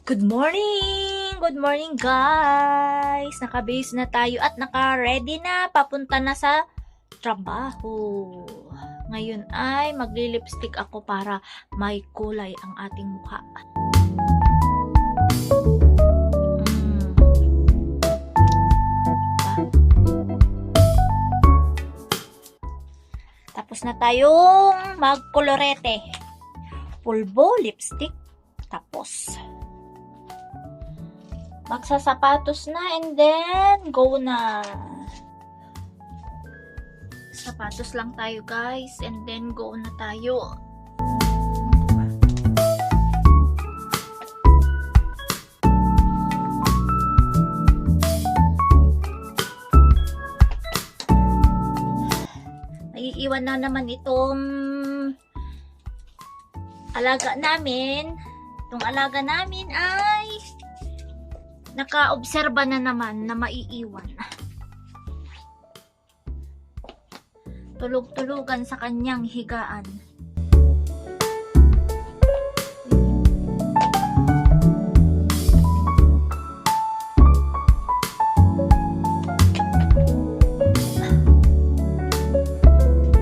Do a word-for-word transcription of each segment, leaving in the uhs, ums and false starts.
Good morning! Good morning, guys! Nakabihis na tayo at naka-ready na. Papunta na sa trabaho. Ngayon ay magli-lipstick ako para may kulay ang ating mukha. Mm. Diba? Tapos na tayong magkolorete. Pulbo, lipstick, tapos. Magsasapatos na and then go na. Sapatos lang tayo, guys, and then go na tayo. Naiiwan na naman itong alaga namin. Itong alaga namin ay nakaobserba na naman na maiiwan. Tulog-tulugan sa kanyang higaan.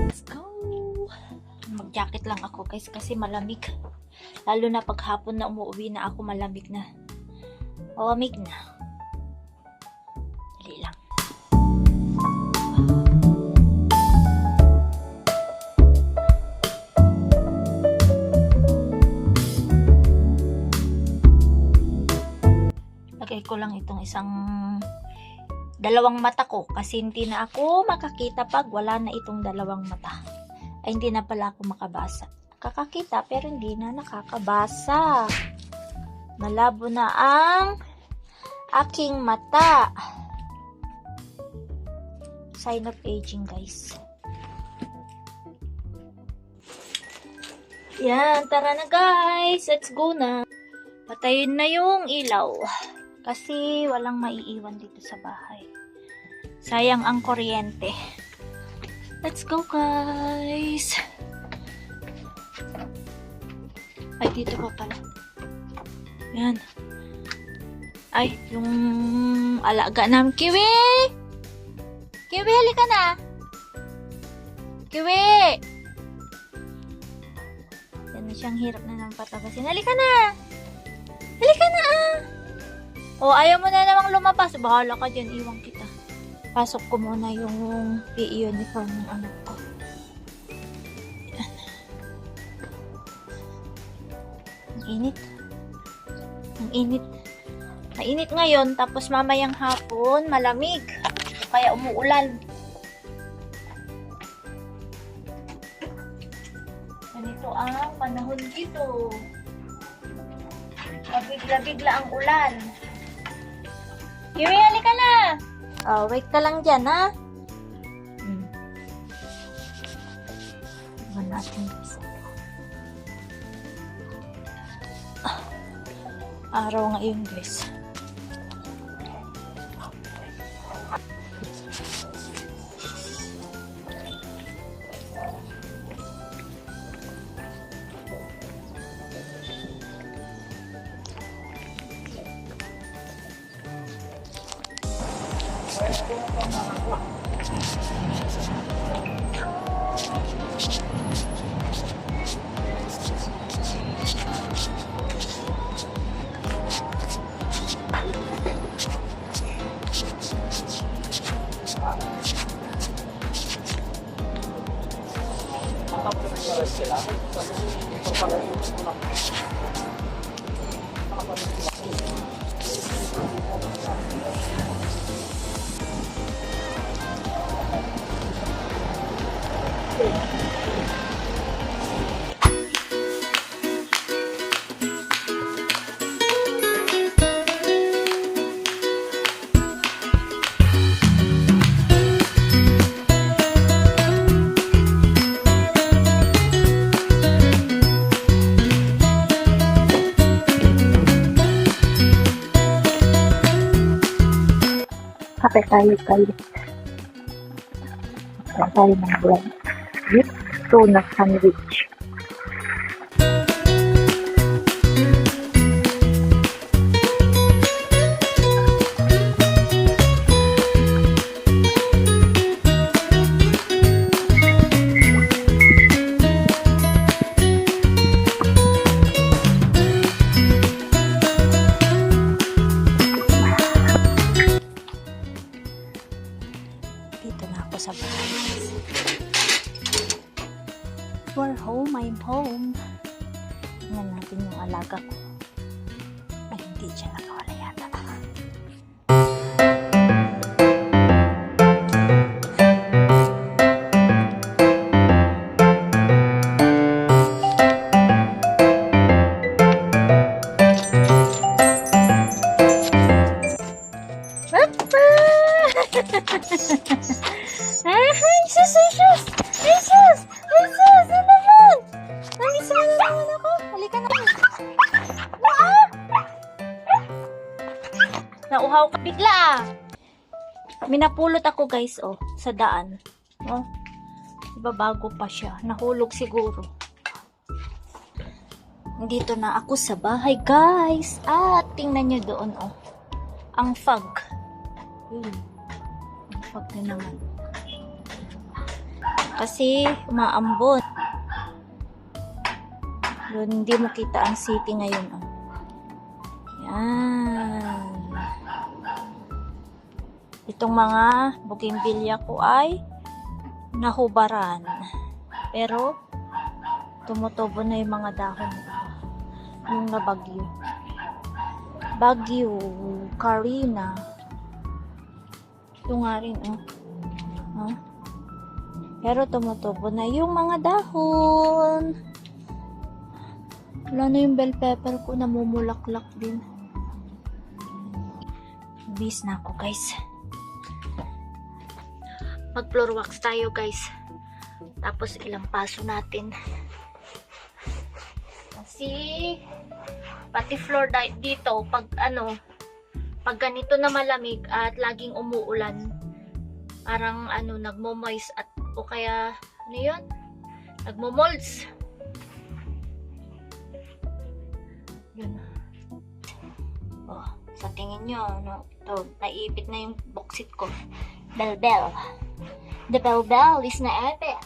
Let's go! Mag-jacket lang ako, guys, kasi malamig. Lalo na paghapon na umuwi na ako, malamig na. Malamig na. Dali lang. Lagay ko lang itong isang dalawang mata ko kasi hindi na ako makakita pag wala na itong dalawang mata. Ay, hindi na pala ako makabasa. Nakakakita pero hindi na nakakabasa. Malabo na ang aking mata. Sign of aging, guys. Yan, tara na, guys. Let's go na. Patayin na yung ilaw. Kasi walang maiiwan dito sa bahay. Sayang ang kuryente. Let's go, guys. Ay, dito pa pala. Yan. Ay, yung alaga namin. Kiwi! Kiwi, halika na! Kiwi! Yan na siyang hirap na ng patabasin. Halika na! Halika na, ah! O, ayaw mo na namang lumabas. Bahala ka dyan, iwan kita. Pasok ko muna yung P E uniform ng anak ko. Ang init. Ang init. Mainit ngayon, tapos mamayang hapon, malamig. Kaya umuulan. Ganito ang panahon dito. Pabigla-bigla ang ulan. Yuri, halika na! Oh, wait ka lang dyan, ha? Hmm. Tingnan natin, guys. Ah, araw ngayon, guys. Kape tayo, guys. Kape tayo ng bread with tuna sandwich. Ay, hindi siya nakawala yata. Papa! Ay, sus, ay, sus! Ay, sus! Ay, sus! Ano naman? Ay, sus! Ano naman ako? Halika na. Ah! Nauhaw ka bigla, ah. Minapulot ako, guys, oh, sa daan. Oh. Diba, bago pa siya. Nahulog siguro. Nandito na ako sa bahay, guys. At tingnan nyo doon, oh. Ang fog. Yun. Ang fog na naman. Kasi umaambon. Yun, hindi mo kita ang city ngayon, oh. Yan. Itong mga bougainvillea ko ay nahubaran. Pero tumutubo na yung mga dahon nito. Yung nabagyo. Bagyo, Karina. Ito nga rin, oh. Oh. Pero tumutubo na yung mga dahon. Wala na yung bell pepper ko, namumulaklak din. Bis na ako, guys. Mag-floor wax tayo, guys. Tapos ilampaso natin. Kasi pati floor di- dito, pag ano, pag ganito na malamig at laging umuulan, parang ano, nagmo-moist at o kaya, ano yun? Nagmo-molds. Yun. Oh, sa tingin nyo, ano, ito, naipit na yung boksit ko. Belbel. The belbel is naipit.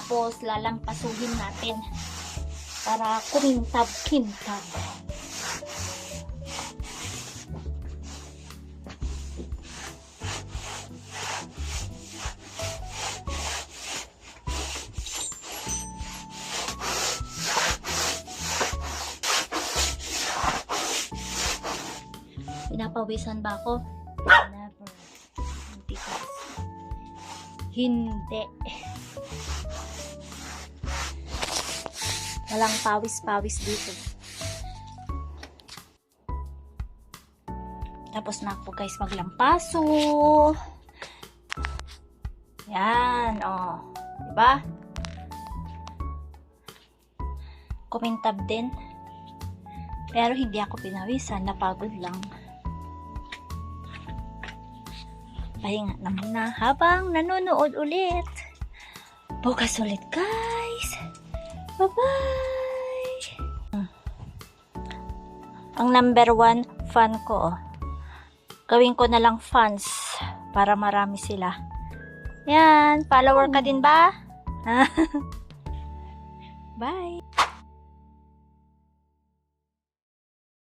Tapos, lalampasuhin natin para kumintab-kintab. Pinapawisan ba ako? Never. Hindi ko. Hindi. Walang pawis-pawis dito. Tapos na ako, guys, maglampaso. Yan, oh. Diba? Kumintab din. Pero hindi ako pinawisan, napagod lang. Pahinga na muna habang nanonood ulit. Bukas ulit, guys. Bye-bye. Ang number one fan ko, oh. Gawin ko na lang fans para marami sila. Yan, follower ka din ba? Bye.